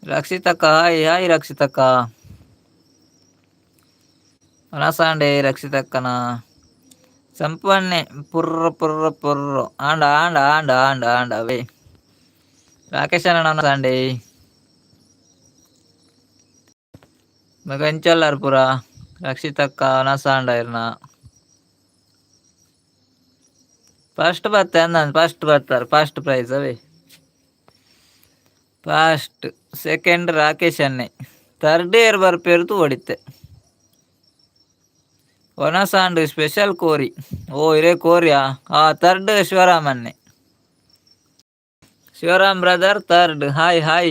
ರಕ್ಷಿತಕ್ಕ, hi hi ರಕ್ಷಿತಕ್ಕ. ವನಸಾಂಡೆ ರಕ್ಷಿತಕ್ಕನ. ಸಂಪನ್ನೆ ಪುರ್ರ ಪುರ್ರ ಪುರ್ರು ಆಂಡ ಆಂಡ ಆಂಡ ಆಂಡ ಆಂಡ ಅವೇ. ರಾಕೇಶ್ ಅಣ್ಣ ಸಾಂಡೆ ಮಗ ಎಂಚಲ್ಲಾರ್ ಪುರ. ರಕ್ಷಿತಕ್ಕ ವನಸಾಂಡ ಇರ್ನ ಫಸ್ಟ್ ಬತ್ತೆ ಅಂದ. ಫಸ್ಟ್ ಬರ್ತಾರೆ, ಫಸ್ಟ್ ಪ್ರೈಸ್ ಅವೇ. ಫಸ್ಟ್, ಸೆಕೆಂಡ್ ರಾಕೇಶ್ ಅನ್ನೆ, ಥರ್ಡ್ ಇಯರ್ ಬರ್ಪೇರ್ದು ಓಡಿತ್ತೆ. ಒನಸಾಂಡ್ ಸ್ಪೆಷಲ್ ಕೋರಿ. ಓ, ಇರೇ ಕೋರಿಯಾ? ಆ, ಥರ್ಡ್ ಶಿವರಾಮ್ ಅನ್ನೆ. Shivaram brother third. Hi hi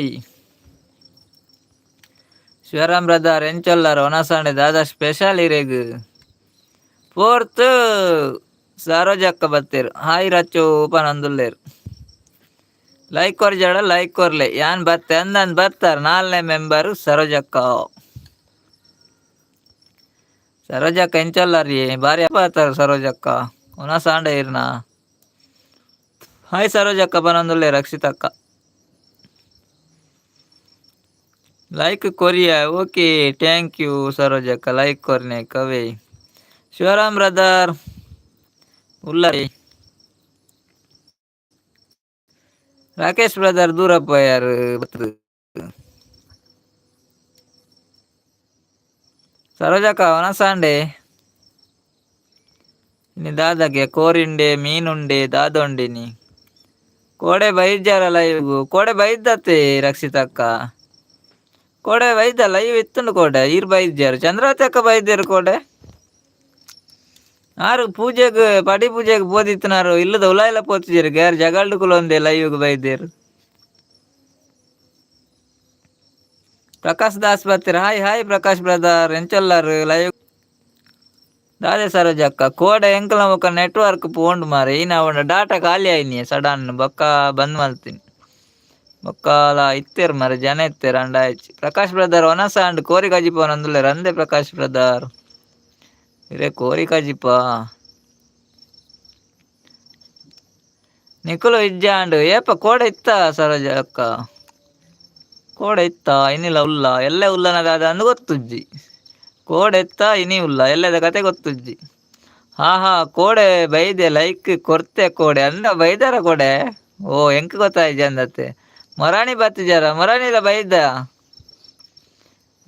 Shivaram brother, ಎಂಚೊಲ್ಲಾರ? ಒನಸಾಂಡೆ ದಾದಾ ಸ್ಪೆಷಲ್ ಇರೆಗ್? ಫೋರ್ತ್ ಸರೋಜಕ್ಕ ಬತ್ತೇರು. ಹಾಯ್ ರಚ್ಚು ಪನೊಂದುಲ್ಲೇರು. ಲೈಕ್ ಕೊರ್ಜಾಡ, ಲೈಕ್ ಕೊರ್ಲೆ. ಯಾನ್ ಬತ್ತೆ ಅಂದನ್ ಬರ್ತಾರ. ನಾಲ್ನೇ ಮೆಂಬರ್ ಸರೋಜಕ್ಕ. ಸರೋಜಕ್ಕ ಎಂಚೊಲ್ಲಾರಿ? ಬಾರಿ ಬರ್ತಾರ ಸರೋಜಕ್ಕ. ಒನಸಾಂಡ ಇರ್ನ. ಹಾಯ್ ಸರೋಜಕ್ಕ ಪನೊಂದುಲ್ಲೆ ರಕ್ಷಿತಕ್ಕ. Like Korea. Okay, thank you ಸರೋಜಕ್ಕ like ಕೊರ್ನೆ ಕವೆ. ಶಿವರಾಮ್ ಬ್ರದರ್ ಉಲ್ಲರಿ. ರಾಕೇಶ್ ಬ್ರದರ್ ದೂರ ಪೋಯಾರು. ಸರೋಜಕ್ಕ ವನಸಾಂಡೆ. ಇನಿ ದಾದಾಗೆ? ಕೋರಿಂಡೆ, ಮೀನುಂಡೆ, ದಾದೊಂಡಿನಿ. ಕೋಡೆ ಬೈದ್ಯಾರ ಲೈವ್? ಕೋಡೆ ಬೈದ್ದತ್ತೆ ರಕ್ಷಿತಕ್ಕ. ಕೋಡೆ ಬೈದ ಲೈವ್ ಇತ್ತುಂಡು ಕೋಡೆ. ಈರ್ ಬೈದ್ಯಾರು, ಚಂದ್ರಾವತಿ ಅಕ್ಕ ಬೈದ್ಯಾರು ಕೋಡೆ. ಆರು ಪೂಜೆಗ್ ಪಡಿ ಪೂಜೆಗ್ ಪೋದಿತ್ತಿನಾರು ಇಲ್ಲದ ಉಲಾಯಿಲ ಪೋತಿಜೆರ್. ಗೇರ್ ಜಗಲ್ಡ್ ಕುಲೊಂದೆ ಲೈವ್ಗ್ ಬೈದೇರು. ಪ್ರಕಾಶ್ ದಾಸ್ ಬತ್ತೀರ. ಹಾಯ್ ಹಾಯ್ ಪ್ರಕಾಶ್ ಬ್ರದರ್, ಎಂಚೊಲ್ಲಾರು? ಲೈವ್ ದಾದೆ ಸರೋಜಕ್ಕ? ಕೋಡೆ ಎಂಕಲ ಮುಖ ನೆಟ್ವರ್ಕ್ ಪೋಂಡು ಮಾರೆ. ಈನ ಅವನ ಡಾಟಾ ಖಾಲಿ ಆಯ್ನಿ ಸಡನ್. ಬೊಕ್ಕ ಬಂದ್ ಮಲ್ತೀನಿ. ಬೊಕ್ಕಲ ಇತ್ತೆರ್ ಮಾರೆ, ಜನ ಇತ್ತೆರ್ ಅಂಡ ಆಯ್ಚಿ. ಪ್ರಕಾಶ್ ಬ್ರದರ್ ಒನಸ ಅಂಡ್ ಕೋರಿ ಕಜಿಪ ಅಂದುಲ್ಲೆರ್. ಅಂದೆ ಪ್ರಕಾಶ್ ಬ್ರದರ್, ಇರೆ ಕೋರಿ ಕಜಿಪ ನಿಕುಲು ಇಜ್ಜಾಂಡ್ ಏಪ ಕೋಡೆ ಇತ್ತ ಸರೋಜ ಅಕ್ಕ? ಕೋಡೆ ಇತ್ತ ಇನ್ನಿಲ್ಲ ಉಲ್ಲ ಎಲ್ಲೆ ಉಲ್ಲನ ದಾದ ಅಂದ್ ಗೊತ್ತುಜ್ಜಿ. ಕೋಡೆ ಇತ್ತ ಇನಿ ಉಲ್ಲ ಎಲ್ಲೆದ ಕತೆ ಗೊತ್ತುಜ್ಜಿ. ಹಾ ಹಾ, ಕೋಡೆ ಬೈದೆ, ಲೈಕ್ ಕೊರ್ತೆ ಕೋಡೆ ಅಂದ. ಬೈದಾರ ಕೋಡೆ? ಓ, ಎಂಕ್ ಗೊತ್ತಾಯ್ಜಿ ಅಂದತ್ತೆ. ಮೊರಾಣಿ ಬತ್ತಿಜಾರ? ಮೊರಾಣಿಲ ಬೈದ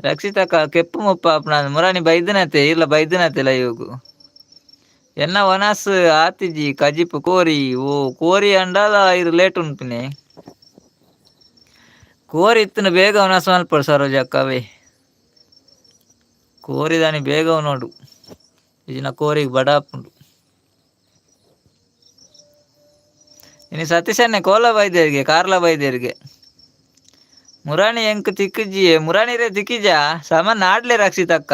ರಕ್ಷಿತಕ್ಕ. ಕೆಪ್ಪು ಮುಪ್ಪ ಅಪ್ನ ಮುರಾಣಿ ಬೈದನತೆ ಇಲ್ಲ, ಬೈದನತೆ ಲೈವ್ಗು. ಎನ್ನ ವನಸ್ ಆತಿಜಿ, ಕಜಿಪು ಕೋರಿ. ಓ, ಕೋರಿ ಅಂಡಲ ಇರು ಲೇಟ್ ಉನ್ಪಿನಿ. ಕೋರಿ ಇತ್ತನ ಬೇಗ ವನಸ್ ಮಲ್ಪಡು ಸರೋಜಕ್ಕವೇ. ಕೋರಿ ದಾನಿ ಬೇಗ ನೋಡು. ಇಜಿನ ಕೋರಿಗೆ ಬಡ ಆಪುಂಡು. ಇನಿ ಸತೀಶನ್ನೆ ಕೋಲ ಬೈದೇರಿಗೆ, ಕಾರ್ಲ ಬೈದೇರಿಗೆ. ಮುರಾಣಿ ಎಂಕ್ ತಿಕ್ಕಿಜಿ. ಮುರಾಣಿ ರೇ ತಿಕ್ಕಿಜಾ? ಸಮ ನಾಡ್ಲೆ ರಕ್ಷಿತಕ್ಕ,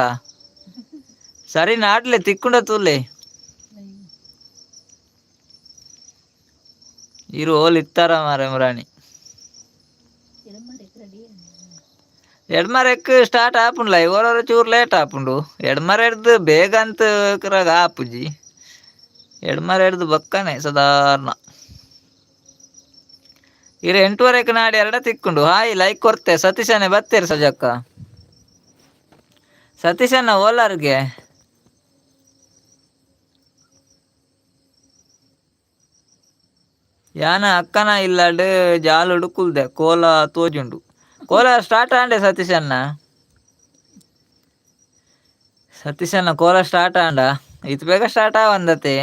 ಸರಿ ನಾಡ್ಲೆ, ತಿಕ್ಕುಂಡ ತೂಲೆ. ಇರು ಓಲ್ ಇತ್ತಾರ ಮಾರೆ ಮುರಾಣಿ. ಎಡ್ಮರೆಕ್ ಸ್ಟಾರ್ಟ್ ಆಪುಂಡ್ಲ. ಓರೋರ ಚೂರು ಲೇಟ್ ಆಪುಂಡು. ಎಡ್ಮರೆಡ್ದು ಬೇಗ ಅಂತ ಕರಾಗ ಆಪುಜಿ. ಎಡ್ಮರೆಡ್ದು ಬಕ್ಕನೆ ಸಾಧಾರಣ. ಇರು ಎಂಟುವರೆಗೆ ನಾಡಿ ಎರಡ ತಿಕ್ಕೊಂಡು. Hi, like ಕೊರ್ತೆ. ಸತೀಶನೇ ಬತ್ತೀರಿ ಸಜಕ್ಕ. ಸತೀಶಣ್ಣ ಓಲಾರ್ಗೆ ಯಾನ ಅಕ್ಕನ ಇಲ್ಲಡ್ ಜಾಲುಡು ಕುಲ್ದೆ. ಕೋಲ ತೋಜುಂಡು. ಕೋಲ ಸ್ಟಾರ್ಟ್ ಆಂಡೆ ಸತೀಶಣ್ಣ. ಸತೀಶಣ್ಣ ಕೋಲ ಸ್ಟಾರ್ಟ್ ಆಂಡ. ಇತ್ ಬೇಗ ಸ್ಟಾರ್ಟ್ ಆವಂದತೆ.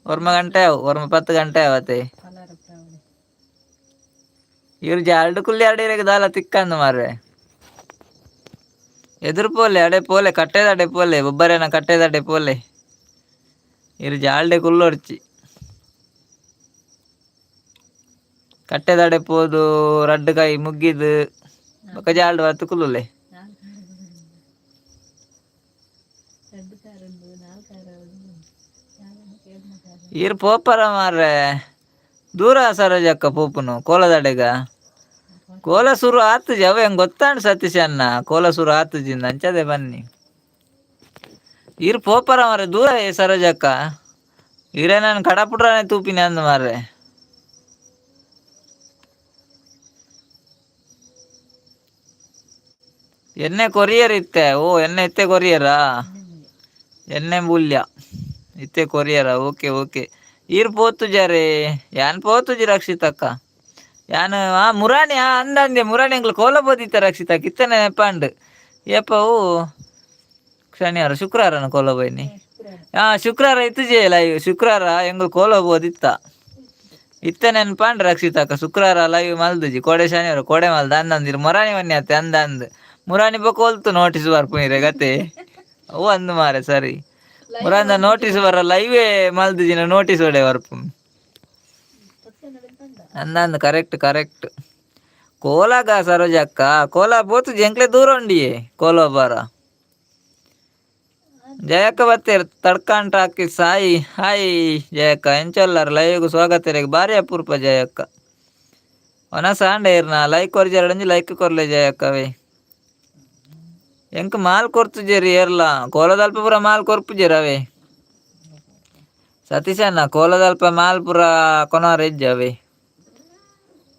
ಒರ್ಮ ಗಂಟೆ ಅವು, ಒರ್ಮ 10 ಗಂಟೆ ಅವತೆ. ಇವ್ರು ಜಾಲ್ಡು ಕುಲ್ಲಿ ಎರಡು ದಾಲ ತಿಕ್ಕಂದು ಮಾರ್ರೆ. ಎದುರು ಪೋಲೆ, ಅಡೆ ಪೋಲೆ, ಕಟ್ಟೆದಡೆ ಪೋಲೆ, ಬೊಬ್ಬರೇನ ಕಟ್ಟೆದಡೆ ಪೋಲೆ. ಇರು ಜಾಲ್ಡೆ ಕುಲ್ಲೊಡ್ಚಿ. ಕಟ್ಟೆದಡೆ ಪೋದು ರಡ್ಡು ಕೈ ಮುಗ್ಗಿದು ಬೊಕ ಜಾಲ್ಡ್ ಬತ್ತು ಕುಲ್ಲುಲೆ. ಈರ್ ಪೋಪರ ಮಾರ್ರೆ? ದೂರ ಸರೋಜಕ್ಕ ಪೋಪುನು ಕೋಲದಡೆಗ. ಕೋಲ ಸುರು ಆತುಜಿ ಅವ ಹೆಂಗ್ ಗೊತ್ತಾಂಡ್ ಸತೀಶ್ ಅಣ್ಣ. ಕೋಲ ಸುರು ಆತುಜಿಂದ ಅಂಚದೆ ಬನ್ನಿ. ಈರ್ ಪೋಪರ ಮಾರ್ರೆ ದೂರ ಸರೋಜಕ್ಕ? ಈರೇ ನಾನು ಕಡಪುಡ್ರಾನೆ ತೂಪಿನಿ ಅಂದ್ ಮಾರ್ರೆ. ಎಣ್ಣೆ ಕೊರಿಯರ್ ಇತ್ತೆ. ಓ, ಎಣ್ಣೆ ಇತ್ತೆ ಕೊರಿಯರಾ? ಎಣ್ಣೆ ಮೂಲ್ಯ ಇತ್ತೆ ಕೊರಿಯರಾ? ಓಕೆ ಓಕೆ, ಈರ್ ಪೋತುಜಾರೆ? ಯಾನ್ ಪೋತುಜಿ ರಕ್ಷಿತಕ್ಕ. ಯಾನ್ ಆ ಮುರಾಣಿ ಆ ಅಂದಂದೆ ಮುರಾಣಿ ಅಂಗ್ಲು ಕೋಲ ಬೋದಿತ್ತ ರಕ್ಷಿತಕ್ಕ, ಇತ್ತನೆ ನೆಪಾಂಡ್. ಏಪ ಅವು? ಶನಿವಾರ ಶುಕ್ರವಾರನ ಕೋಲ ಬೋಯ್ನಿ. ಹಾ, ಶುಕ್ರವಾರ ಇತ್ತುಜೆ ಲೈವ್. ಶುಕ್ರವಾರ ಎಂಗ್ಲು ಕೋಲ ಬೋದಿತ್ತ, ಇತ್ತೆ ನೆನ್ಪಾಂಡ್ ರಕ್ಷಿತಕ್ಕ. ಶುಕ್ರವಾರ ಲೈವ್ ಮಲ್ದುಜಿ. ಕೋಡೆ ಶನಿವಾರ ಕೋಡೆ ಮಲ್ದ ಅಂದಂದಿರು. ಮೊರಾಣಿ ಮನ್ನಿ ಅತ್ತೆ ಅಂದ ಅಂದ್ ಮುರಾಣಿ ಬೊಕ ಒಲ್ತು ನೋಟಿಸ್ ಬರ್ಪುನಿರೆ ಗತೆ ಅವು ಅಂದು ಮಾರೆ. ಸರಿ, ಮುರಾಂದ ನೋಟಿಸ್ ಬರ ಲೈವೇ ಮಲ್ದುಜಿನ ನೋಟಿಸ್ ಒಡೆ ಬರ್ಪುನು ಅಂದಂದು. Correct correct. ಕೋಲಾಗ ಸರೋಜಕ್ಕ, ಕೋಲ ಪೋತು ಎಂಕ್ಲೆ ದೂರ ಉಂಡಿಯೇ ಕೋಲ ಬಾರ. ಜಯಕ್ಕ ಬತ್ತೇರ್ ತಡ್ಕಾಂಟ ಹಾಕಿ. ಸಾಯಿ ಹಾಯ್ ಜಯಕ್ಕ, ಎಂಚೊಲ್ಲಾರ? ಲೈವ್ಗ್ ಸ್ವಾಗತ ಇರೆಗ್. ಬಾರಿ ಅಪರೂಪ ಜಯಕ್ಕ. ಒನ ಸಾಂಡ ಇರ್ನ ಲೈಕ್ ಕೊರ್ಜಾರಡಂಜಿ ಲೈಕ್ ಕೊರ್ಲೆ ಜಯಕ್ಕವೇ. ಎಂಕ್ ಮಾಲ್ ಕೊರ್ತುಜೆರ್ ಏರ್ಲ. ಕೋಲದಲ್ಪ ಪೂರ ಮಾಲ್ ಕೊರ್ಪುಜೆರ್ ಅವೇ ಸತೀಶಣ್ಣ. ಕೋಲದಲ್ಪ ಮಾಲ್ ಪೂರ ಕೊನರ ಇಜ್ಜ ಅವೇ.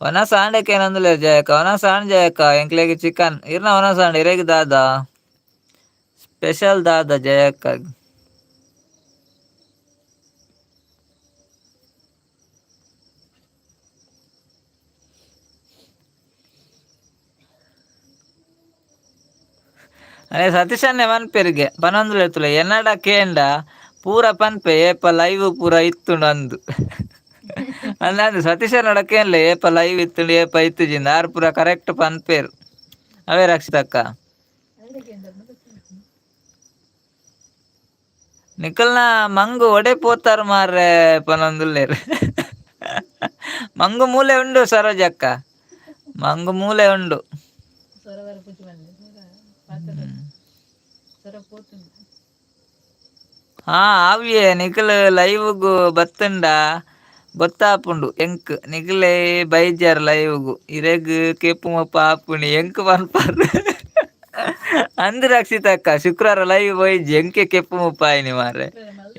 ಒನ ಸಾಂಡಕ್ಕೆ ಏನಂದುಲ್ಲೇರ್ ಜಯಕ್ಕ. ಒನ ಸಾಂಡ್ ಜಯಕ್ಕ, ಎಂಕ್ಲೆಗ್ ಚಿಕನ್. ಇರ್ನ ಒನ ಸಾಂಡ್ ಇರೆಗ್ ದಾದ ಸ್ಪೆಷಲ್? ದಾದ ಜಯಕ್ಕ? ಅರೆ ಸತೀಶನ್ನೇ ಪನ್ಪೆರ್ಗೆ ಪನೊಂದುಲ್ಲೆರ್ ಎನ್ನಡ ಕೇಂಡ ಪೂರ ಪನ್ಪೆ ಏಪ ಲೈವ್ ಪೂರ ಇತ್ತುಂಡು ಅಂದು ಅಂದಂದು. ಸತೀಶನಡ ಕೇನ್ಲೆ ಏಪ ಲೈವ್ ಇತ್ತುಂಡು ಏಪ ಇತ್ತುಜಿಂದ, ಆರ್ ಪೂರ ಕರೆಕ್ಟ್ ಪನ್ಪೇರು ಅವೇ ರಕ್ಷಿತಕ್ಕ. ನಿಕಲ್ನ ಮಂಗು ಒಡೆ ಪೋತಾರ್ ಮಾರ್ರೆ ಪನೊಂದುಲ್ಲೆರ್. ಮಂಗು ಮೂಲೆ ಉಂಡು ಸರೋಜಕ್ಕ, ಮಂಗು ಮೂಲೆ ಉಂಡು. ಹಾ, ಆವ್ಯೆ ನಿಕಲ್ ಲೈವ್ಗು ಬತ್ತುಂಡ ಗೊತ್ತಾಪುಂಡು ಎಂಕ್. ನಿಕಲೆ ಬೈಜಾರ್ ಲೈವ್ಗು, ಇರೆಗ್ ಕೆಪ್ಪು ಮೊಪ್ಪ ಆಪುಣಿ ಎಂಕ್ ಪನ್ಪಾರ್ ಅಂದ್ ರಕ್ಷಿತಕ್ಕ. ಶುಕ್ರವಾರ ಲೈವ್ ಪೋಯಿಜಿ, ಎಂಕೆ ಕೆಪ್ಪು ಮುಪ್ಪ ಆಯ್ನಿ ಮಾರ್ರೆ.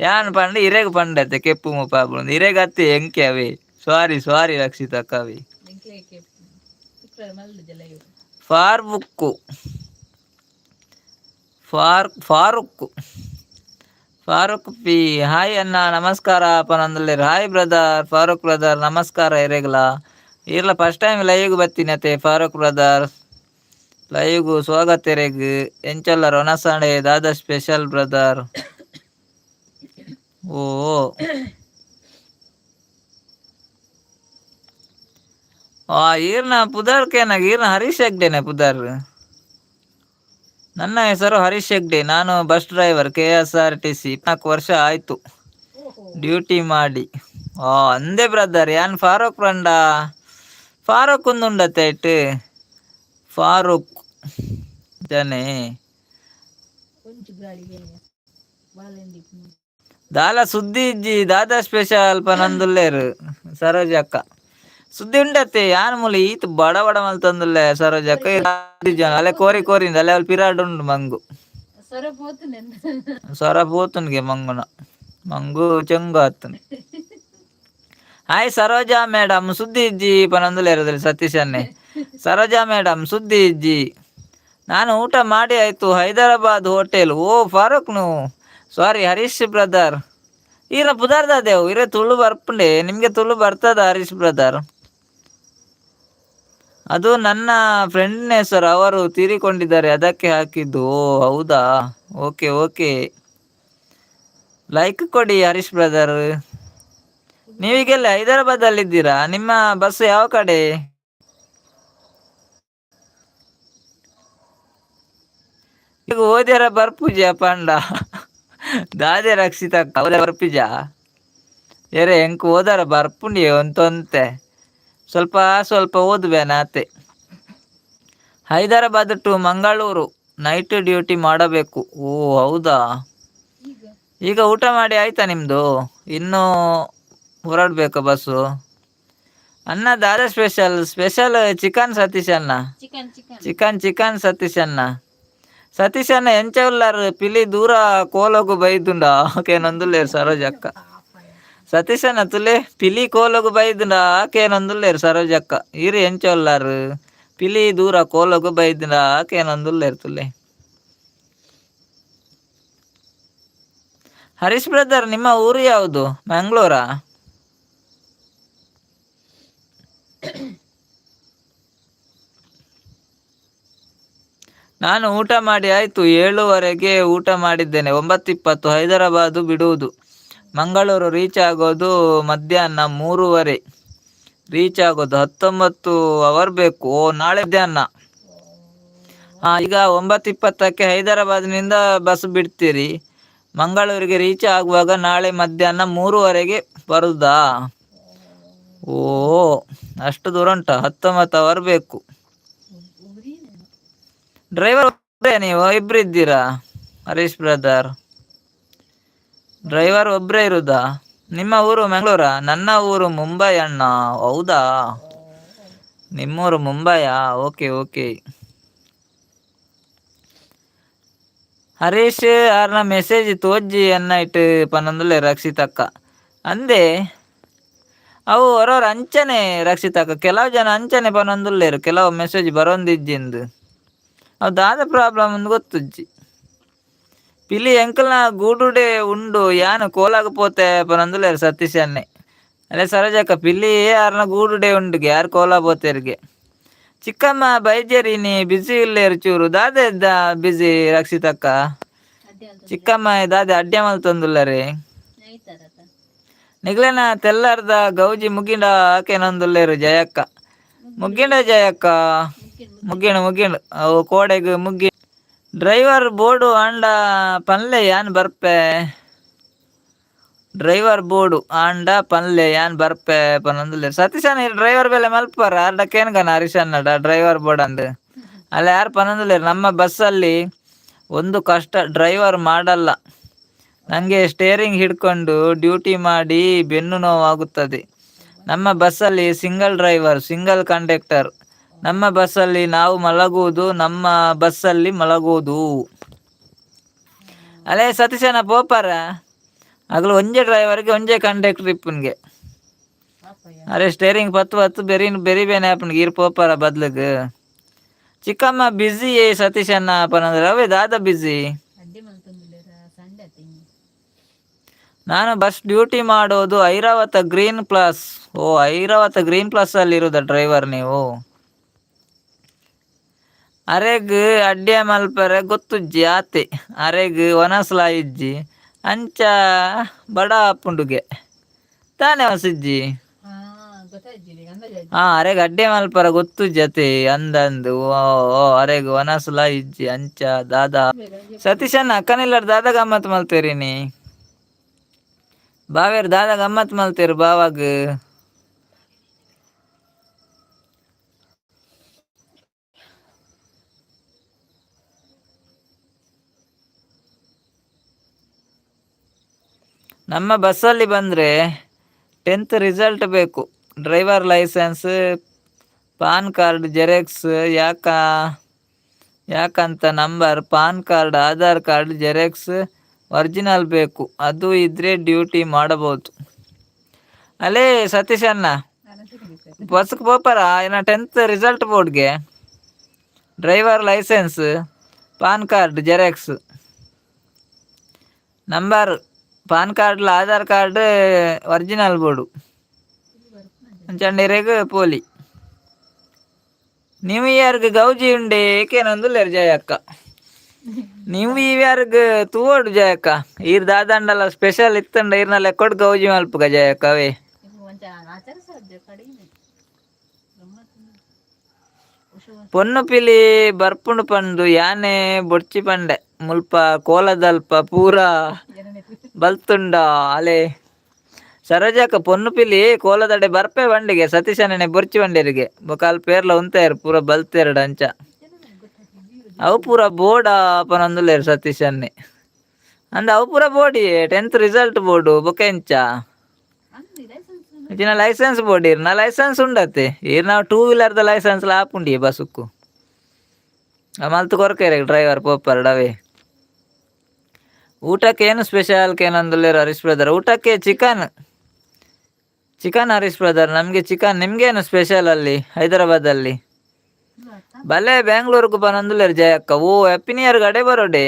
ಯಾನ್ ಪಂಡ ಇರೆಗ್ ಪಂಡತ್ತೆ ಕೆಪ್ಪು ಮುಪ್ಪ ಆಪುಂಡು ಇರೆಗ್ ಅತ್ತೆ ಎಂಕೆ ಅವೇ. ಸಾರಿ ಸಾರಿ ರಕ್ಷಿತಕ್ಕ ಅವೇ. ಫಾರ್ಬುಕ್ಕು far Farooq Farooq P hi ಅಣ್ಣ ನಮಸ್ಕಾರ ಪನೊಂದುಲ್ಲೆರ್. Hi brother, Farooq brother, ನಮಸ್ಕಾರ ಇರೆಗ್ಲ. ಈರ್ಲ first time live ಬತ್ತೀನಿ ಅತ್ತೆ ಫಾರೂಕ್ ಬ್ರದರ್? ಲೈವ್ ಸ್ವಾಗತ ಇರೆಗ್. ಎಂಚೊಲ್ಲರ್? ಒನಸಾಂಡೆ ದಾದ ಸ್ಪೆಷಲ್ ಬ್ರದರ್? ಓ ಆ ಈರ್ನ ಪುದರ್ ಕೇನಾಗ. ಈರ್ನ ಹರೀಶ್ ಹೆಗ್ಡೆನೆ ಪುದರ್. ನನ್ನ ಹೆಸರು ಹರೀಶ್ ಹೆಗ್ಡೆ, ನಾನು bus driver, KSRTC. 4 ವರ್ಷ ಆಯ್ತು ಡ್ಯೂಟಿ ಮಾಡಿ. ಆ ಅಂದೆ ಬ್ರದರ್, ಯಾನ್ ಫಾರೂಕ್ ಫ್ರೆಂಡ. ಫಾರೂಕ್ ಒಂದುಂಡತ್ತೆ ಇಟ್ಟು ಫಾರೂಕ್ ಜನೆ. ದಾಲ ಸುದ್ದಿ ಇಜ್ಜಿ, ದಾದಾ ಸ್ಪೆಷಲ್ ಪನೊಂದುಲ್ಲೆರ್ ಸರೋಜಕ್ಕ. ಸುದ್ದಿ ಉಂಡತ್ತೆ. ಯಾನ್ ಮೂಲು ಈತ್ ಬಡ ಬಡ ಮಲ್ತೊಂದುಲ್ಲೆ ಸರೋಜಕ್ಕ. ಅಲೆ ಕೋರಿ ಕೋರಿಂದ ಅಲೆ ಅವ್ಲು ಪಿರಾಡ್ ಉಂಡು ಮಂಗು. ಸೊರ ಪೋತುನ್ಗೆ ಮಂಗುನ ಮಂಗು ಚೆಂಗು ಆತುನು. ಹಾಯ್ ಸರೋಜಾ ಮೇಡಮ್, ಸುದ್ದಿ ಇಜ್ಜಿ ಪನೊಂದುಲ್ಲೆರ್ ಸತೀಶ್ ಅನ್ನೆ. ಸರೋಜಾ ಮೇಡಮ್ ಸುದ್ದಿ ಇಜ್ಜಿ. ನಾನು ಊಟ ಮಾಡಿ ಆಯ್ತು, ಹೈದರಾಬಾದ್ ಹೋಟೆಲ್. ಓ ಫಾರೂಕ್ ನು, ಸಾರಿ ಹರೀಶ್ ಬ್ರದರ್. ಈರ ಪುದರ್ದಾದೇವು ಇರೆ ತುಳು ಬರ್ಪುಂಡೆ. ನಿಮಗೆ ತುಳು ಬರ್ತದ ಹರೀಶ್ ಬ್ರದರ್? ಅದು ನನ್ನ ಫ್ರೆಂಡ್ನ ಹೆಸರು, ಅವರು ತೀರಿಕೊಂಡಿದ್ದಾರೆ, ಅದಕ್ಕೆ ಹಾಕಿದ್ದು. ಓ ಹೌದಾ, okay okay. Like ಕೊಡಿ ಹರೀಶ್ ಬ್ರದರ್. ನೀವೀಗೆಲ್ಲ ಹೈದರಾಬಾದಲ್ಲಿ ಇದ್ದೀರಾ? ನಿಮ್ಮ ಬಸ್ ಯಾವ ಕಡೆ? ಈಗ ಓದ್ಯಾರ ಬರ್ಪುಜ ಪಂಡ ದಾದೆ ರಕ್ಷಿತ ಬರ್ಪಿಜ ಏರೆ? ಎಂಕ್ ಓದಾರ ಬರ್ಪುಂಡಿ ಒಂತೊಂತೆ, ಸ್ವಲ್ಪ ಸ್ವಲ್ಪ ಓದ್ಬೇನಾತೆ. Hyderabad to Mangaluru night duty ಮಾಡಬೇಕು. ಓ ಹೌದಾ. ಈಗ ಊಟ ಮಾಡಿ ಆಯ್ತಾ ನಿಮ್ಮದು? ಇನ್ನೂ ಹೊರಡ್ಬೇಕಾ ಬಸ್ಸು? ಅನ್ನ ದಾದ special? Special chicken Satish ಅಣ್ಣ. ಚಿಕನ್ ಚಿಕನ್ ಸತೀಶ್ ಅಣ್ಣ. ಸತೀಶ್ ಅಣ್ಣ ಎಂಚ ಉಲ್ಲಾರ್? ಪಿಲಿ ದೂರ ಕೋಲಗು ಬೈದುಂಡ ಕೇನೊಂದುಲ್ಲೇರು ಸರೋಜಕ್ಕ. ಸತೀಶ್ ಅಣ್ಣ ತುಲೆ ಪಿಲಿ ಕೋಲಗು ಬೈದುಂಡ ಕೇನೊಂದುಲ್ಲೇರು ಸರೋಜಕ್ಕ. ಈರು ಎಂಚ ಉಲ್ಲಾರ್? ಪಿಲಿ ದೂರ ಕೋಲಗು ಬೈದಿನ ಕೇನೊಂದುಲ್ಲೆರ್ತುಲ್ಲೆ. ಹರೀಶ್ ಬ್ರದರ್, ನಿಮ್ಮ ಊರು ಯಾವುದು? ಮಂಗಳೂರಾ? ನಾನು ಊಟ ಮಾಡಿ ಆಯ್ತು, 7:30ಗೆ ಊಟ ಮಾಡಿದ್ದೇನೆ. 9:20 ಹೈದರಾಬಾದು ಬಿಡುವುದು, ಮಂಗಳೂರು ರೀಚ್ ಆಗೋದು ಮಧ್ಯಾಹ್ನ 3:30 ರೀಚ್ ಆಗೋದು, 19 ಅವರ್ ಬೇಕು. ಓ, ನಾಳೆ ಮಧ್ಯಾಹ್ನ. ಹಾಂ, ಈಗ 9:20ಕ್ಕೆ ಹೈದರಾಬಾದ್ನಿಂದ ಬಸ್ ಬಿಡ್ತೀರಿ, ಮಂಗಳೂರಿಗೆ ರೀಚ್ ಆಗುವಾಗ ನಾಳೆ ಮಧ್ಯಾಹ್ನ 3:30ಗೆ ಬರುದಾ? ಓ, ಅಷ್ಟು ದೂರ ಉಂಟಾ? 19 ಅವರ್ ಬೇಕು. ಡ್ರೈವರ್ ಒಬ್ಬರೇ ನೀವು ಇಬ್ರು ಇದ್ದೀರಾ ಹರೀಶ್ ಬ್ರದರ್? ಡ್ರೈವರ್ ಒಬ್ಬರೇ ಇರುದಾ? ನಿಮ್ಮ ಊರು ಮಂಗಳೂರಾ? ನನ್ನ ಊರು ಮುಂಬೈ ಅಣ್ಣ. ಹೌದಾ, ನಿಮ್ಮೂರು ಮುಂಬೈಯಾ? Okay okay. Harish ಆರ್ನ ಮೆಸೇಜ್ ತೋಜ್ಜಿ ಅನ್ನ ಇಟ್ಟು ಪನ್ನೊಂದುಲ್ಲೆ ರಕ್ಷಿತಕ್ಕ ಅಂದೆ. ಅವು ಹೊರವ್ರ ಅಂಚನೆ ರಕ್ಷಿತಕ್ಕ, ಕೆಲವು ಜನ ಅಂಚನೆ ಪನ್ನೊಂದುಲ್ಲೇರು, ಕೆಲವು ಮೆಸೇಜ್ ಬರೋಂದಿಜ್ಜಿಂದು. ಅವು ದಾದ ಪ್ರಾಬ್ಲಮ್ ಅಂದ್ ಗೊತ್ತುಜ್ಜಿ. ಪಿಲಿ ಎಂಕಲ್ನ ಗೂಡುಡೆ ಉಂಡು ಯಾನ್ ಕೋಲಾಗ ಪೋತೆ ಪನೊಂದುಲ್ಲೆರ್ ಸತೀಶ್ ಅಣ್ಣೆ. ಅಲ್ಲೇ ಸರೋಜಕ್ಕ, ಪಿಲಿ ಯಾರ್ನ ಗೂಡುಡೆ ಉಂಡುಗೆ, ಯಾರು ಕೋಲ ಪೋತೆರ್ಗೆ. ಚಿಕ್ಕಮ್ಮ ಬೈಜೇರಿನಿ ಬಿಸಿ ಇಲ್ಲೇರು ಚೂರು ದಾದೆ ಬಿಸಿ ರಕ್ಷಿತಕ್ಕ? ಚಿಕ್ಕಮ್ಮ ದಾದೆ ಅಡ್ಡೆ ಮಲ್ತೊಂದುಲ್ಲರೆ. ನಿಗ್ಲೆನ ತೆಲ್ಲಾರ್ದ ಗೌಜಿ ಮುಗಿಂಡ ಆಕೆನೊಂದುಲ್ಲೇರು ಜಯಕ್ಕ. ಮುಗ್ಗಿಂಡ ಜಯಕ್ಕ? ಮುಗ್ಗಿಂಡು ಮುಗ್ಗಿಂಡು, ಅವು ಕೋಡೆಗ್ ಮುಗ್ಗಿ. ಡ್ರೈವರ್ ಬೋರ್ಡು ಆಂಡ ಪನ್ಲೆ ಯಾನ್ ಬರ್ಪೆ, ಡ್ರೈವರ್ ಬೋರ್ಡು ಆಂಡ ಪನ್ಲೆ ಯಾನ್ ಬರ್ಪೆ ಪನ್ನೊಂದುಲ್ಲೆರ್. ಸತೀಶಣ್ಣ ಡ್ರೈವರ್ ಬೇಲೆ ಮಲ್ಪರ ಅರ್ಡ ಕೇನ್ಗನ ಹರೀಶಣ್ಣಡ ಡ್ರೈವರ್ ಬೋರ್ಡ್ ಅಂದ್. ಅಲ್ಲ ಯಾರು ಪನ್ನೊಂದುಲ್ಲೆರ್. ನಮ್ಮ ಬಸ್ಸಲ್ಲಿ ಒಂದು ಕಷ್ಟ, ಡ್ರೈವರ್ ಮಾಡಲ್ಲ. ನನಗೆ ಸ್ಟೇರಿಂಗ್ ಹಿಡ್ಕೊಂಡು ಡ್ಯೂಟಿ ಮಾಡಿ ಬೆನ್ನು ನೋವಾಗುತ್ತದೆ. ನಮ್ಮ ಬಸ್ಸಲ್ಲಿ single driver, single conductor. ನಮ್ಮ ಬಸ್ಸಲ್ಲಿ ನಾವು ಮಲಗುವುದು, ನಮ್ಮ ಬಸ್ಸಲ್ಲಿ ಮಲಗುವುದು. ಅಲ್ಲೇ ಸತೀಶನ ಪೋಪಾರ ಅಗಲು ಒಂಜೆ ಡ್ರೈವರ್ಗೆ ಒಂಜೆ ಕಂಡಕ್ಟರ್ ಇಪ್ಪನ್ಗೆ. ಅರೆ ಸ್ಟೇರಿಂಗ್ ಪತ್ತು ಪತ್ತು ಬೆರಿ ಬೆರಿ ಬೇನೆ ಆಪುನ್ಗೆ ಈರ್ ಪೋಪಾರ ಬದ್ಲಗ್. ಚಿಕ್ಕಮ್ಮ ಬಿಸಿ ಸತೀಶಣ್ಣ ಪನಂದ್ರೆ ಅವೇ ದಾದ ಬಿಸಿ. ನಾನು ಬಸ್ ಡ್ಯೂಟಿ ಮಾಡೋದು ಐರಾವತ ಗ್ರೀನ್ ಪ್ಲಸ್. ಓ, ಐರಾವತ ಗ್ರೀನ್ ಪ್ಲಸ್ ಅಲ್ಲಿ ಇರುದ ಡ್ರೈವರ್ ನೀವು? ಅರೆಗ್ ಅಡ್ಡೆ ಮಲ್ಪರೆ ಗೊತ್ತುಜ್ಜಿ ಆತೆ, ಅರೆಗ್ ವನಸ್ಲ ಇಜ್ಜಿ, ಅಂಚ ಬಡ ಆಪುಂಡುಗೆ ತಾನೆ ವಸಿಜ್ಜಿ. ಹಾ, ಅರೆಗ್ ಅಡ್ಡೆ ಮಲ್ಪರ ಗೊತ್ತುಜ್ಜಿ ಅತೆ ಅಂದಂದು. ಓ ಓ, ಅರೆಗ್ ವನಸ್ಲ ಇಜ್ಜಿ ಅಂಚ ದಾದಾ. ಸತೀಶಣ್ಣ ಅಕ್ಕನಿಲ್ಲರ್ ದಾದಾ ಗಮ್ಮತ್ ಮಲ್ತೇರಿನಿ? ಬಾವೇರ್ ದಾದಾ ಗಮ್ಮತ್ ಮಲ್ತೇರು ಬಾವಾಗ್? ನಮ್ಮ ಬಸ್ಸಲ್ಲಿ ಬಂದರೆ 10th result ಬೇಕು, driver licence, PAN card xerox, ಯಾಕ ಯಾಕಂತ number, PAN card, Aadhaar card xerox original ಬೇಕು. ಅದು ಇದ್ದರೆ ಡ್ಯೂಟಿ ಮಾಡಬಹುದು. ಅಲ್ಲೇ ಸತೀಶಣ್ಣ ಬಸ್ಗೆ ಪೋಪರ ಏನ 10th result ಬೋರ್ಡ್ಗೆ driver licence, PAN card xerox, number, PAN ಕಾರ್ಡ್ಲ Aadhaar card original board. ಅಂಚಂಡಿರೆಗ್ ಪೋಲಿ. ನ್ಯೂ ಇಯರ್ಗ್ ಗೌಜಿ ಉಂಡೆ ಏಕೇನೊಂದುಲ್ಲೆರ್ ಜಯಕ್ಕ. ನ್ಯೂ ಇಯರ್ಗ್ ತೂವೊಡು ಜಯಕ್ಕ. ಈರ್ ದಾದಂಡಲ ಸ್ಪೆಷಲ್ ಇತ್ತಂಡ ಈರ್ನ ಲೆಕ್ಕೊಡು ಗೌಜಿ ಮಲ್ಪುಗ ಜಯಕ್ಕ ಅವೇ. ಪೊನ್ನು ಪಿಲಿ ಬರ್ಪುಂಡು ಪಂದು ಯಾನೆ ಬೊಡ್ಚಿ ಪಂಡೆ, ಮುಲ್ಪ ಕೋಲದಲ್ಪ ಪೂರ ಬಲ್ತುಂಡ. ಅಲೆ ಸರೋಜಕ್ಕ, ಪೊನ್ನು ಪಿಲಿ ಕೋಲದಡೆ ಬರ್ಪೆ ಬಂಡಿಗೆ ಸತೀಶನೇ ಬೊರ್ಚಿ ಬಂಡೇರಿಗೆ ಬೊಕ ಅಲ್ಪ ಪೇರ್ಲ ಉಂತಾಯರ್ ಪೂರ ಬಲ್ತೆರಡು ಅಂಚ. ಅವು ಪೂರ ಬೋರ್ಡ ಪನೊಂದುಲ್ಲೆರ್ ಸತೀಶನ್ನೇ ಅಂದ್. ಅವು ಪೂರ ಬೋಡಿ 10th result board ಬೊಕ ಎಂಚ ಇಜಿನ ಲೈಸೆನ್ಸ್ ಬೋರ್ಡ್? ಇರ್ನ ಲೈಸೆನ್ಸ್ ಉಂಡತೆ? ಇರ್ನ ಟೂ ವೀಲರ್ದ ಲೈಸೆನ್ಸ್ ಲ ಆಪುಂಡಿಯೆ ಬಸ್ಸುಕ್ಕು. ಮಲ್ತ್ ಕೊರ್ಕೇರೆ ಡ್ರೈವರ್ ಪೋಪರ್ಡ್ ಅವೇ. ಊಟಕ್ಕೆ ಏನು ಸ್ಪೆಷಲ್ ಕೇನೊಂದುಲ್ಲೆರ್ ಹರೀಶ್ ಬ್ರದರ್. ಊಟಕ್ಕೆ chicken, chicken Harish brother, ನಮಗೆ ಚಿಕನ್. ನಿಮ್ಗೇನು ಸ್ಪೆಷಲ್ ಅಲ್ಲಿ ಹೈದರಾಬಾದಲ್ಲಿ? ಬಲೆ ಬ್ಯಾಂಗ್ಳೂರ್ಗು ಪನೊಂದುಲ್ಲೆರ್ ಜಯಕ್ಕ. ಓ, ಹ್ಯಾಪಿ ನ್ಯೂ ಇಯರ್ ಗಡೆ ಬರೋಡೆ.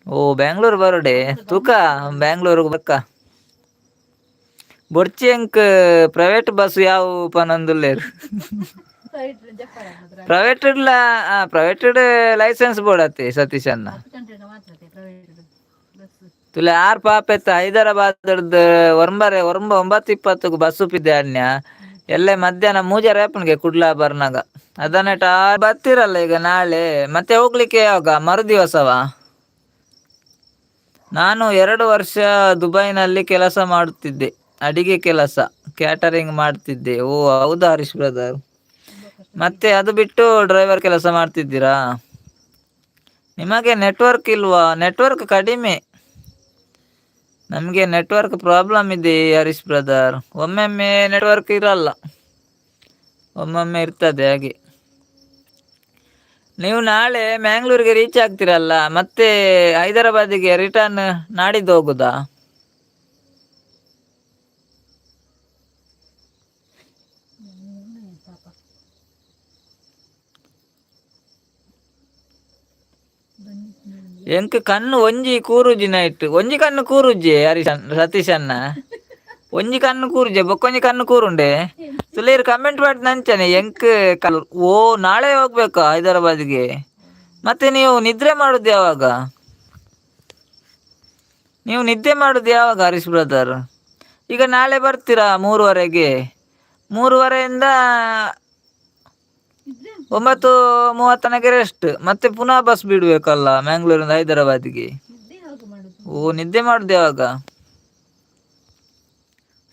ಓ, ಬ್ಯಾಂಗ್ಳೂರ್ ಬರೋಡೆ. ತೂಕ ಬ್ಯಾಂಗ್ಳೂರ್ಗು ಬಕ್ಕ ಬೊರ್ಚಿ ಎಂಕ್ ಪ್ರೈವೇಟ್ ಬಸ್ ಯಾವ ಪನೊಂದುಲ್ಲೆರ್. ಪ್ರೈವೇಟ್ ಪ್ರೈವೇಟ್ ಲೈಸೆನ್ಸ್ ಬೋಡತ್ತೆ ಸತೀಶ್ ಅಣ್ಣ. ತುಲೆ ಆರ್ ಪಾಪೆತ್ತ ಹೈದರಾಬಾದ್ ಒರ್ಂಬರೆ ಒರ್ಂಬ 9:20ಕ್ಕೆ ಬಸ್ ಉಪ್ಪಿದ್ದೆ ಅನ್ಯ. ಎಲ್ಲೆ ಮಧ್ಯಾಹ್ನ ಮೂಜರೆ ಆಪುನ್ಗೆ ಕುಡ್ಲ ಬರ್ನಾಗ. ಅದನ್ನೆಟ ಬರ್ತಿರಲ್ಲ ಈಗ ನಾಳೆ, ಮತ್ತೆ ಹೋಗ್ಲಿಕ್ಕೆ ಯಾವಾಗ? ಮರು ದಿವಸವಾ? ನಾನು 2 ವರ್ಷ ದುಬೈನಲ್ಲಿ ಕೆಲಸ ಮಾಡುತ್ತಿದ್ದೆ, ಅಡಿಗೆ ಕೆಲಸ, ಕ್ಯಾಟರಿಂಗ್ ಮಾಡ್ತಿದ್ದೆ. ಓ ಹೌದಾ ಹರೀಶ್ ಬ್ರದರ್? ಮತ್ತೆ ಅದು ಬಿಟ್ಟು ಡ್ರೈವರ್ ಕೆಲಸ ಮಾಡ್ತಿದ್ದೀರಾ? ನಿಮಗೆ ನೆಟ್ವರ್ಕ್ ಇಲ್ವಾ? ನೆಟ್ವರ್ಕ್ ಕಡಿಮೆ ನಮಗೆ, ನೆಟ್ವರ್ಕ್ ಪ್ರಾಬ್ಲಮ್ ಇದೆ ಹರೀಶ್ ಬ್ರದರ್. ಒಮ್ಮೊಮ್ಮೆ ನೆಟ್ವರ್ಕ್ ಇರಲ್ಲ, ಒಮ್ಮೊಮ್ಮೆ ಇರ್ತದೆ ಹಾಗೆ. ನೀವು ನಾಳೆ ಮ್ಯಾಂಗ್ಳೂರಿಗೆ ರೀಚ್ ಆಗ್ತೀರಲ್ಲ, ಮತ್ತೆ ಹೈದರಾಬಾದಿಗೆ ರಿಟರ್ನ್ ನಾಡಿದ್ದು ಹೋಗುದಾ? ಎಂಕ್ ಕಣ್ಣು ಒಂಜಿ ಕೂರುಜಿ ನೈಟ್, ಒಂಜಿ ಕಣ್ಣು ಕೂರುಜಿ ಹರೀಶ್ ಸತೀಶ್ ಅಣ್ಣ. ಒಂಜಿ ಕಣ್ಣು ಕೂರುಜೆ, ಬೊಕ್ಕೊಂಜಿ ಕಣ್ಣು ಕೂರುಂಡೆ. ಸುಲೇರು ಕಮೆಂಟ್ ಮಾಡಿ ನಂಚನೆ ಎಂಕ್ ಕಲ್. ಓ, ನಾಳೆ ಹೋಗ್ಬೇಕಾ ಹೈದರಾಬಾದ್ಗೆ? ಮತ್ತೆ ನೀವು ನಿದ್ರೆ ಮಾಡುದು ಯಾವಾಗ? ನೀವು ನಿದ್ದೆ ಮಾಡುದು ಯಾವಾಗ ಹರೀಶ್ ಬ್ರದರ್? ಈಗ ನಾಳೆ ಬರ್ತೀರಾ 3:30ಗೆ? 3:30ಯಿಂದ 9:30 ತನಕ ರೆಸ್ಟ್, ಮತ್ತೆ ಪುನಃ ಬಸ್ ಬಿಡಬೇಕಲ್ಲ ಮ್ಯಾಂಗ್ಳೂರಿಂದ ಹೈದರಾಬಾದ್ಗೆ. ಓ, ನಿದ್ದೆ ಮಾಡುದು ಯಾವಾಗ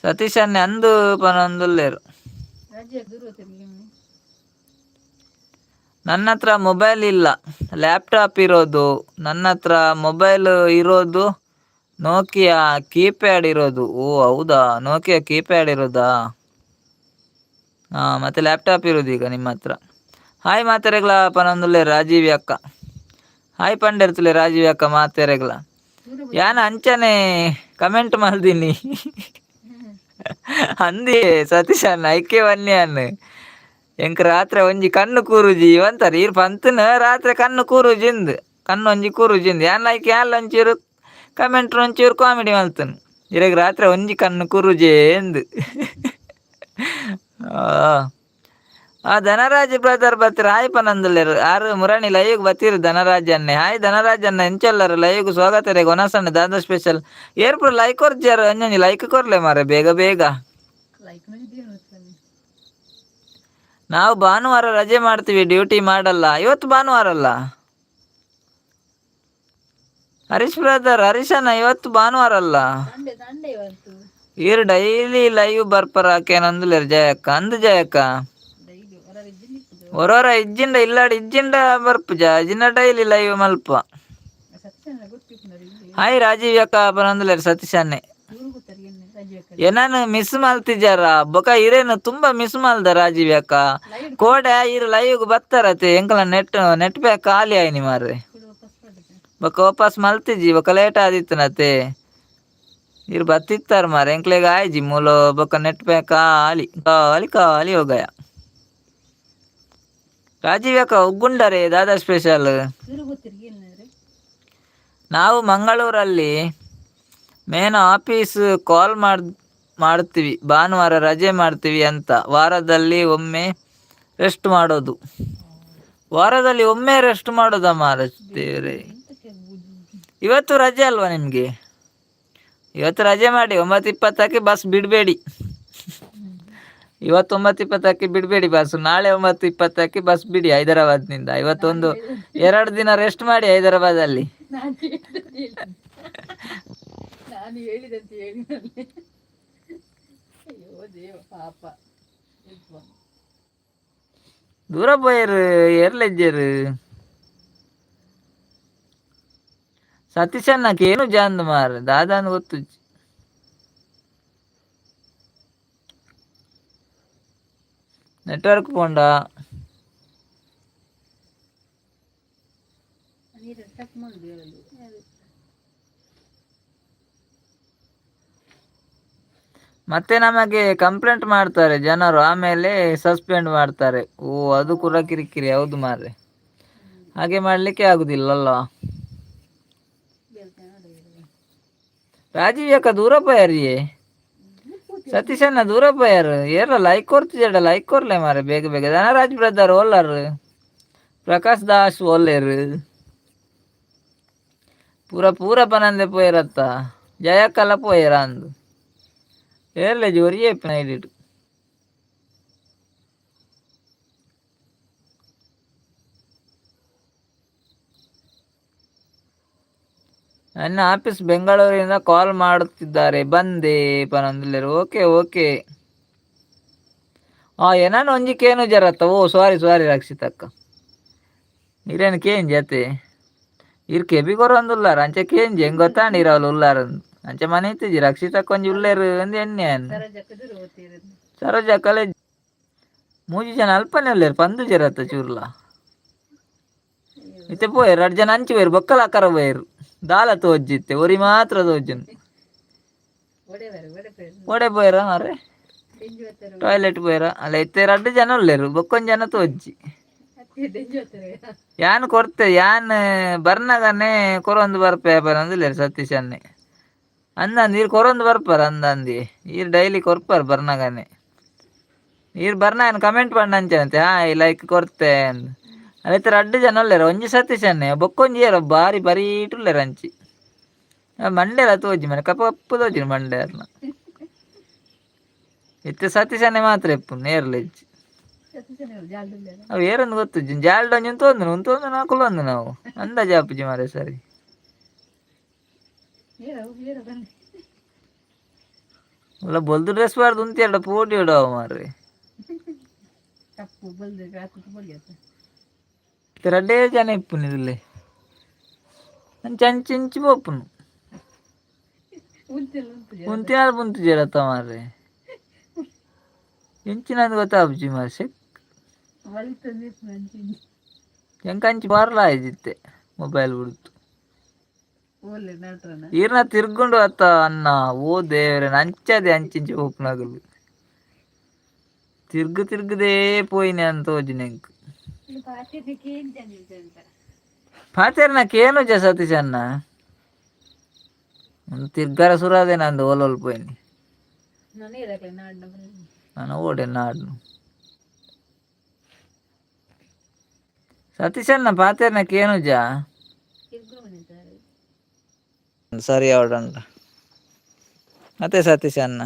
ಸತೀಶ್ ಅನ್ನೆ? ಅಂದು ಪನೊಂದುಲ್ಲೇರು. ನನ್ನ ಹತ್ರ ಮೊಬೈಲ್ ಇಲ್ಲ, ಲ್ಯಾಪ್ಟಾಪ್ ಇರೋದು. ನನ್ನ ಹತ್ರ ಮೊಬೈಲ್ ಇರೋದು ನೋಕಿಯಾ ಕೀಪ್ಯಾಡ್ ಇರೋದು. ಓ ಹೌದಾ, ನೋಕಿಯಾ ಕೀಪ್ಯಾಡ್ ಇರೋದಾ? ಹಾಂ, ಮತ್ತೆ ಲ್ಯಾಪ್ಟಾಪ್ ಇರೋದು ಈಗ ನಿಮ್ಮ ಹತ್ರ. ಹಾಯ್ ಮಾತೆರೆಗ್ಲ ಪನೊಂದುಲ್ಲೆ ರಾಜೀವ್ ಅಕ್ಕ. ಹಾಯ್ ಪಂಡೆರ್ತುಲೆ ರಾಜೀವ್ ಅಕ್ಕ ಮಾತೆರೆಗ್ಲ. ಯಾನ ಅಂಚನೆ ಕಮೆಂಟ್ ಮಲ್ದಿನಿ ಅಂದಿ ಸತೀಶ್ ಅಣ್ಣ ಐಕೆ ವನ್ಯಾನ್. ಎಂಕ್ ರಾತ್ರಿ ಒಂಜಿ ಕಣ್ಣು ಕೂರುಜಿ ಅಂತಾರೆ ಈರ್ ಪಂತನ, ರಾತ್ರಿ ಕಣ್ಣು ಕೂರುಜಿಂದ್, ಕಣ್ಣು ಒಂಜಿ ಕೂರುಜಿಂದ್. ಯಾನ್ ಐಕೆ ಯಾನ್ ಒಂಚೂರು ಕಮೆಂಟ್ ಒಂಚೂರು ಕಾಮಿಡಿ ಮಲ್ತನ್. ಇರೆಗ್ ರಾತ್ರಿ ಒಂಜಿ ಕಣ್ಣು ಕೂರುಜೆ ಎಂದ್. ಆ ಧನರಾಜ್ ಬ್ರದರ್ ಬತ್ತೀರ, ಹಾಯ್ ಪನಂದುಲ್ಲೆರ್. ಆರು ಮುರಣಿ ಲೈವ್ ಬತ್ತೀರು ಧನರಾಜ್ ಅನ್ನೆ. ಹಾಯ್ ಧನರಾಜ್ ಅನ್ನ, ಎಂಚೊಲ್ಲರು? ಲೈವ್ ಸ್ವಾಗತ ರೇ. ಗೊನಸಣ್ಣ ದಾದ ಸ್ಪೆಷಲ್? ಏರ್ಪುರ ಲೈಕ್ ಕೊರ್ಜಾರ, ಒಂಜೊಂಜಿ ಲೈಕ್ ಕೊರ್ಲೆ ಮಾರೆ ಬೇಗ ಬೇಗ. ನಾವು ಭಾನುವಾರ ರಜೆ ಮಾಡ್ತೀವಿ, ಡ್ಯೂಟಿ ಮಾಡಲ್ಲ. ಇವತ್ತು ಭಾನುವಾರ ಅಲ್ಲ ಹರೀಶ್ ಬ್ರದರ್? ಹರೀಶಣ್ಣ, ಇವತ್ತು ಭಾನುವಾರ ಅಲ್ಲ? ಈರ್ ಡೈಲಿ ಲೈವ್ ಬರ್ಪರ ಆಕೇನಂದುಲ್ಲೆರ್ ಜಯಕ್ಕ. ಅಂದು Jayakka, ಒರೊರ ಇಜ್ಜಿಂಡ ಇಲ್ಲಾಡ್ ಇಜ್ಜಿಂಡ ಬರ್ಪುಜ, ಇಜ್ಜಿಂಡ daily live ಮಲ್ಪ. Hi Rajiv ಅಕ್ಕ ಪನೊಂದುಲ್ಲೆರ್ ಸತೀಶ್ ಅನ್ನೆ. ಏನಾನು ಮಿಸ್ ಮಲ್ತಿಜಾರ ಬೊಕ ಇರೇನು ತುಂಬಾ ಮಿಸ್ ಮಲ್ದ ರಾಜೀವ್ ಅಕ್ಕ. ಕೋಡೆ ಇರು ಲೈವ್ ಬತ್ತಾರತೆ, ಎಂಕಲ ನೆಟ್ ನೆಟ್ ಪ್ಯಾಕ್ ಖಾಲಿ ಆಯ್ನಿ ಮಾರ್ರೆ. ಬೊಕ ವಾಪಸ್ ಮಲ್ತಿಜಿ, ಬೊಕ ಲೇಟ್ ಆದಿತ್ತನತೆ. ಇರು ಬತ್ತಿತ್ತಾರ ಮಾರೆ, ಎಂಕ್ಲೆಗ್ ಆಯ್ಜಿ ಮೂಲ. ಬೊಕ ನೆಟ್ ಪ್ಯಾಕ್ ಖಾಲಿ ಖಾಲಿ ಖಾಲಿ ಹೋಗಯ. ರಾಜೀವ್ ಅಕ್ಕ ಉಗ್ಗುಂಡರೆ ದಾದಾ ಸ್ಪೆಷಲ್? ನಾವು ಮಂಗಳೂರಲ್ಲಿ ಮೇನ್ ಆಫೀಸ್ ಕಾಲ್ ಮಾಡ್ತೀವಿ, ಭಾನುವಾರ ರಜೆ ಮಾಡ್ತೀವಿ ಅಂತ. ವಾರದಲ್ಲಿ ಒಮ್ಮೆ ರೆಸ್ಟ್ ಮಾಡೋದು. ವಾರದಲ್ಲಿ ಒಮ್ಮೆ ರೆಸ್ಟ್ ಮಾಡೋದಾ ಮಾರ ದೇವ್ರೆ? ಇವತ್ತು ರಜೆ ಅಲ್ವಾ ನಿಮಗೆ? ಇವತ್ತು ರಜೆ ಮಾಡಿ, 9:20ಕ್ಕೆ ಬಸ್ ಬಿಡಬೇಡಿ. ಇವತ್ತು 9:20ಕ್ಕೆ ಬಿಡಬೇಡಿ ಬಸ್. ನಾಳೆ 9:20ಕ್ಕೆ ಬಸ್ ಬಿಡಿ ಹೈದರಾಬಾದ್ನಿಂದ. ಇವತ್ತೊಂದು 2 ದಿನ ರೆಸ್ಟ್ ಮಾಡಿ ಹೈದರಾಬಾದಲ್ಲಿ. ನಾನು ಹೇಳಿದಂತೆ ಹೇಳಿ. ಅಯ್ಯೋ ದೇವ, ಪಾಪ. ದೂರ ಪೋಯರು ಏರ್ಲೆಜ್ಜರು. ಸತೀಶಣ್ಣಕ್ಕೆ ಏನು ಜಾಂದ್ ಮಾರ್ ದಾದಾನ್ ಗೊತ್ತುಜ್ಜಿ. ನೆಟ್ವರ್ಕ್ ಪೋಂಡ. ಮತ್ತೆ ನಮಗೆ ಕಂಪ್ಲೇಂಟ್ ಮಾಡ್ತಾರೆ ಜನರು, ಆಮೇಲೆ ಸಸ್ಪೆಂಡ್ ಮಾಡ್ತಾರೆ. ಓ, ಅದು ಕೂಡ ಕಿರಿಕಿರಿ. ಹೌದು ಮಾರ್ರೆ, ಹಾಗೆ ಮಾಡಲಿಕ್ಕೆ ಆಗುದಿಲ್ಲಲ್ಲ. ರಾಜೀವ್ ಯಾಕ ದೂರ ಪೋಯಾರಿಯೇ? ಸತೀಶಣ್ಣ ದೂರ ಪೋಯಾರು. ಏರ ಲೈಕ್ ಕೊರ್ತಿಜಡ, ಲೈಕ್ ಕೊರ್ಲೆ ಮಾರೆ ಬೇಗ ಬೇಗ. ಧನರಾಜ್ ಬ್ರದರ್ ಓಲ್ಲರ್, ಪ್ರಕಾಶ್ ದಾಸ್ ಓಲ್ಲೇರು, ಪೂರ ಪೂರ ಪನಂದೆ ಪೋಯರತ್ತ. ಜಯಕ್ಕಲ ಪೋಯರ ಅಂದು ಏರ್ಲೆ ಜೋರಿ ನೈಟ್. ನನ್ನ ಆಫೀಸ್ ಬೆಂಗಳೂರಿನಿಂದ ಕಾಲ್ ಮಾಡುತ್ತಿದ್ದಾರೆ, ಬಂದೆ ಪನಂದಿಲ್ಲೇರು. Okay okay. ಆ ಏನಾನು ಒಂಜಿ ಕೇನು ಜರತ್ತ. ಓ ಸಾರಿ ಸಾರಿ ರಕ್ಷಿತಕ್ಕ, ಇರೇನು ಕೇಂಜಿ ಅತ್ತೆ? ಇರ್ ಕೆಬಿ ಕೊರೊಂದುಲ್ಲಾರ ಅಂಚೆ ಕೇಂಜಿ ಹೆಂಗ್ ಗೊತ್ತಾಂಡ ಇರವಲು ಉಲ್ಲಾರ ಅಂಚೆ ಮನೆ ಇತ್ತಿಜಿ. ರಕ್ಷಿತಕ್ಕ ಒಂಜಿ ಉಲ್ಲೇರು ಅಂದ್ ಎಣ್ಣೆ. ಸರೋಜ ಕಲೆ ಮೂಜಿ ಜನ ಅಲ್ಪನೆ ಉಲ್ಲೇರು ಪಂದು ಜರತ್ತ ಚೂರ್ಲ. ಇತ್ತೆ ಪೋಯೆರ್ ರಡ್ಡ್ ಜನ ಅಂಚಿ ಪೋಯೆರ್, ಬೊಕ್ಕಲ ಅಕರ ಪೋಯೆರ್. ದಾಲ ತೋಜಿತ್ತೆ, ಒರಿ ಮಾತ್ರ ತೋಜುನು. ಒಡೆ ಪೋಯೆರ ಮಾರ್ರೆ? ಟಾಯ್ಲೆಟ್ ಪೋಯೆರ? ಅಲ್ಲ, ಇತ್ತೆ ರಡ್ಡ್ ಜನ ಉಲ್ಲೇರು, ಬೊಕ್ಕೊಂಜಿ ಜನ ತೋಜ್ಜಿ. ಯಾನ್ ಕೊರ್ತೆ, ಯಾನ್ ಬರ್ನಗನೆ ಕೊರೊಂದು ಬರ್ಪೆ ಪನೊಂದುಲ್ಲೆರ್ ಸತೀಶ್ ಅಣ್ಣೆ. ಅಂದಂದು ಈರ್ ಕೊರೊಂದು ಬರ್ಪರ್ ಅಂದಂದಿ. ಈರ್ ಡೈಲಿ ಕೊರ್ಪರ್ ಬರ್ನಗನೆ. ಈರ್ ಬರ್ನ ಕಮೆಂಟ್ ಪಂಡ ಅಂಚನೆ ಹಾಯ್ ಲೈಕ್ ಕೊರ್ತೆ ಅಂದ್. ಅಲ್ಲ, ರಡ್ಡ್ ಜನ ಉಲ್ಲೆರ್, ಒಂಜಿ ಸತೀಶ್ ಅಣ್ಣೆ, ಬೊಕ್ಕೊಂಜಿ ಏರೋ ಬಾರಿ ಬರೀಟ್ ಉಲ್ಲೆರ್ ಅಂಚಿ. ಮಂಡೆಲ ತೋಜಿ ಮನೆ ಕಪ್ಪು ಕಪ್ಪು ತೋಜಿ ಮಂಡೆ ಅರ್ನ. ಇತ್ತೆ ಸತೀಶ್ ಅಣ್ಣೆ ಮಾತ್ರ ಇಪ್ಪುನು, ನೇರ್ಲ ಇಜ್ಜಿ. ಅವು ಏರೊಂದು ಗೊತ್ತುಜ್ಜಿ. ಜಾಲ್ಡ್ ಒಂಜಿ ಉಂತೊಂದು ಉಂತೊಂದು ನಾಕುಲು ಒಂದು ನಾವು ಅಂದಾಜು ಆಪುಜಿ ಮಾರೆ. ಸರಿ, ಅಲ್ಲ, ಬೊಲ್ದು ಡ್ರೆಸ್ ಪಾಡ್ದು ಉಂತಿಯಡ ಪೋಡಿಯೊಡು ಅವು ಮಾರ್ರೆ. ರಡ್ಡೇ ಜನ ಇಪ್ಪುನು ಇದುಲ್ಲೆ. ಅಂಚ ಅಂಚಿ ಇಂಚಿ ಪೋಪುನು. ಉಂತಿನಾಲ್ ಉಂತುಜೆರತ್ತ ಮಾರ್ರೆ? ಎಂಚಿನಂದ್ ಗೊತ್ತಾಪುಜಿ ಮಾರ್ರೆ. ಸೆಕ್ ಎಂಕ್ ಅಂಚಿ ಬರ್ಲ ಆಯ್ದಿತ್ತೆ ಮೊಬೈಲ್ ಬುಡ್ತು. ಈರ್ನ ತಿರ್ಗುಂಡು ಅತ್ತ ಅನ್ನ. ಓ ದೇವರೇ, ಅಂಚದೆ ಅಂಚಿಂಚಿ ಪೋಪುನಗಲು ತಿರ್ಗು ತಿರ್ಗುದೇ ಪೋಯಿನೆ ಅಂತ ತೋಜಿನ ಎಂಕ್. ಪಾತೆರ್ನ ಕೇನುಜ ಸತೀಶ್ ಅಣ್ಣ. ತಿರ್ಗರ ಸುರಾದೆ ನಂದು ಓಲೋಲ್ ಪೋಯಿನಿ ನಾನು ಓಡೆ ನಾಡ್ನು. ಸತೀಶ್ ಅಣ್ಣ ಪಾತೆರ್ನ ಕೇನುಜ. ಸರಿ ಅವಡಂಡ ಮತ್ತೆ ಸತೀಶ್ ಅಣ್ಣ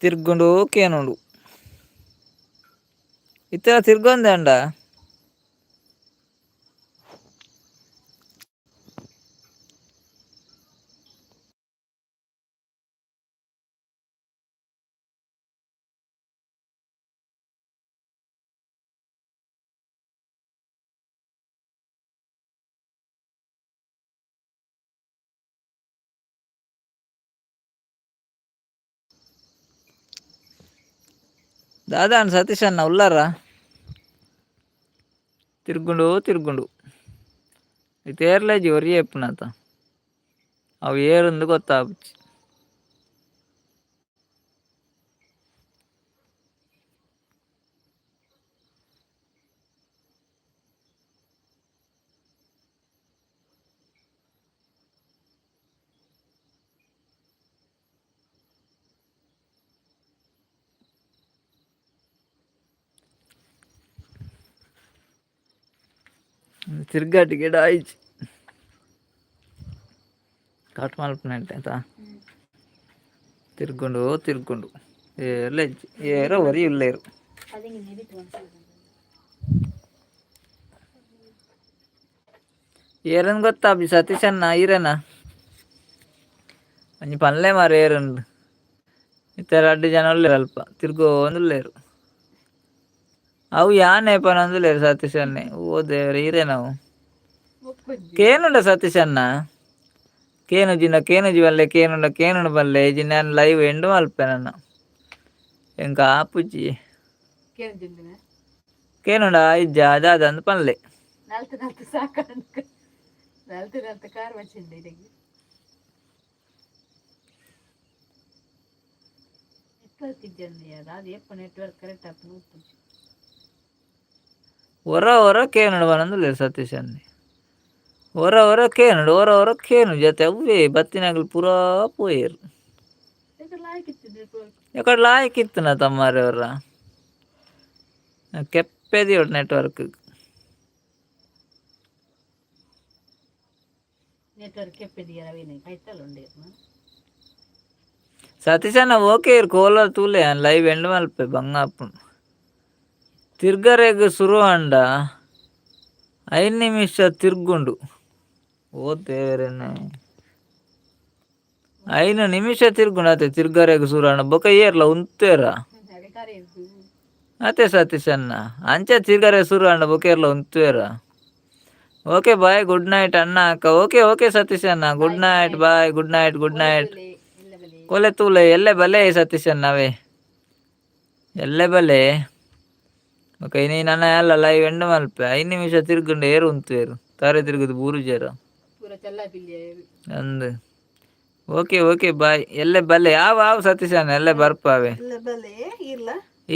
ತಿರ್ಗುಂಡು ಕೇನುಂಡು. ಇತ್ತೆಲ ತಿರ್ಗೊಂದೆ ಅಂಡ. ದಾದಾ ಸತೀಶ್ ಅಣ್ಣ ಉಲ್ಲಾರ? ತಿರ್ಗುಂಡು ತಿರ್ಗುಂಡು. ಇತ್ತೆ ಏರ್ಲೇಜಿ ಒರಿಯೇ ಇಪ್ಪುನತ. ಅವು ಏರುಂದು ಗೊತ್ತಾಪುಜಿ. ತಿರ್ಗಾಟಿ ಗಿಡ ಆಯ್ತು. ಕಟ್ ಮಲ್ಪುನಂಟೆ ಆಯ್ತಾ? ತಿರ್ಗುಂಡು ತಿರ್ಗುಂಡು ಏರ್ಲ ಇಜ್ಜಿ, ಏರೋ ಒರಿ ಉಲ್ಲೇರು. ಏರನ್ ಗೊತ್ತಾಪಿ ಸತೀಶ್ ಅಣ್ಣ ಈರೆನ? ಒಂಜಿ ಪನ್ಲೆ ಮಾರ್ರೆ ಏರುಂಡು. ಇತ್ತೆ ರಡ್ಡ್ ಜನ ಉಲ್ಲೆರ್ ಅಲ್ಪ ತಿರ್ಗೋಂದುಲ್ಲೆರ್. ಅವು ಯಾನೆ ಪನೊಂದುಲ್ಲೆರ್ ಸತೀಶ್ ಅಣ್ಣೆ. ಓ ದೇವರೇ, ಈರೆನವು? ಕೇನುಂಡ ಸತೀಶ್ ಅಣ್ಣ? ಕೇನುಜಿಂಡ ಕೇನುಜಿ ಬಲ್ಲೆ, ಕೇನುಂಡ ಕೇನುಂಡ ಬಲ್ಲೆ. ಇಜ್ಜಿಂಡ ಯಾನ್ ಲೈವ್ ಎಂಡ್ ಮಲ್ಪೆ. ನನ್ನ ಎಂಕ್ ಆಪುಜಿ. ಕೇಳ್ತಿದ್ದೀನಿ. ಕೇನುಂಡ ಇಜ್ಜ ಅದಾದ ಅಂದ್ ಪನ್ಲೆ. ನಲ್ತು ನಲ್ತು ಸಾಕಂಡ್, ನಲ್ತು ನಲ್ತು ಕಾರ್ ವಚ್ಚಿಂಡೆ ಇದಕ್ಕೆ. ನೆಟ್ವರ್ಕ್ ಇಜ್ಜಂದಿ ಅದು ಏಪ ನೆಟ್ವರ್ಕ್ ಕರೆಕ್ಟ್ ಆಪುಂಡು ಉಪ್ಪುಜಿ. ಒರ ಒರ ಕೇನುಂಡು ಪನೊಂದುಲ್ಲೆರ್ ಸತೀಶ್ ಅಣ್ಣೆ. ಒರ ಒರ ಕೇನುಂಡು, ಒರ ಒರ ಕೇನು ಜತೆ ಅವ್ವೇ ಬತ್ತಿನಕುಲು ಪೂರಾ ಪೋಯೆರ್. ಲಾಯ್ಕ್ ಇತ್ತು ನೆಟ್ವರ್ಕ್. ಎಕಡ್ ಲಾಯ್ಕ್ ಇತ್ತುನ ತಮ್ಮಾರೆ ಒರ ಕೆಪ್ಪೆದಿಯೊಡು ನೆಟ್ವರ್ಕ್. ನೆಟ್ವರ್ಕ್ ಕೆಪ್ಪೆದಿಯ ರವಿನ ಕೈತಲ್ ಉಂಡೆ. ಸತೀಶ್ ಅಣ್ಣ ಓಕೆ, ಇರ್ ಕೋಲ ತೂಲೆ, ಲೈವ್ ಎಂಡ್ ಮಲ್ಪೆ, ಬಂಗ ಆಪುಂಡು. ತಿರ್ಗರೆಗ್ ಸುರು ಆಂಡ 5 ನಿಮಿಷ ತಿರ್ಗುಂಡು. ಓ ದೇವರೇನೆ, 5 ನಿಮಿಷ ತಿರ್ಗುಂಡು ಅತೆ. ತಿರ್ಗರೆಗ್ ಸುರು ಆಂಡ ಬೊಕ ಏರ್ಲ ಉಂತೇರ? ಅತೆ ಸತೀಶ್ ಅಣ್ಣ, ಅಂಚ ತಿರ್ಗರೆ ಸುರು ಆಂಡ ಬೊಕ ಏರ್ಲ ಉಂತುವೇರ? ಓಕೆ ಬಾಯ್, ಗುಡ್ ನೈಟ್ ಅಣ್ಣ, ಅಕ್ಕ. ಓಕೆ ಓಕೆ ಸತೀಶ್ ಅಣ್ಣ, good night, bye, good night, good night. ಕೋಲೆ ತೂಲೆ, ಎಲ್ಲೆ ಬಲೆ ಸತೀಶ್ ಅಣ್ಣವೇ, ಎಲ್ಲೆ ಬಲೆ. ಬೊಕ ಇನಿ ನನ ಎಲ್ಲ ಲೈವ್ ಎಂಡ್ ಮಲ್ಪೆ. 5 ನಿಮಿಷ ತಿರ್ಗುಂಡು ಏರು ಉಂತುವೇರು? ತಾರೆ ತಿರುಗುದು ಬೂರುಜೇರ? ಅಂದ್, ಓಕೆ ಓಕೆ ಬಾಯ್, ಎಲ್ಲೆ ಬಲೆ. ಯಾವ ಆವ್ ಸತೀಶ್ ಅಣ್ಣ, ಎಲ್ಲೆ ಬರ್ಪಾವೆ.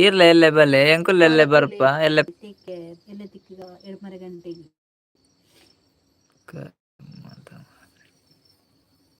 ಈರ್ಲ ಎಲ್ಲೆ ಬಲೆ, ಎಂಕುಲ್ ಎಲ್ಲೆ ಬರ್ಪ ಎಲ್ಲೆ. ತಿಕ್ಕೆ ಎಲ್ಲ ತಿಕ್ಕಿಗ 2.5 ಗಂಟೆಗೆ.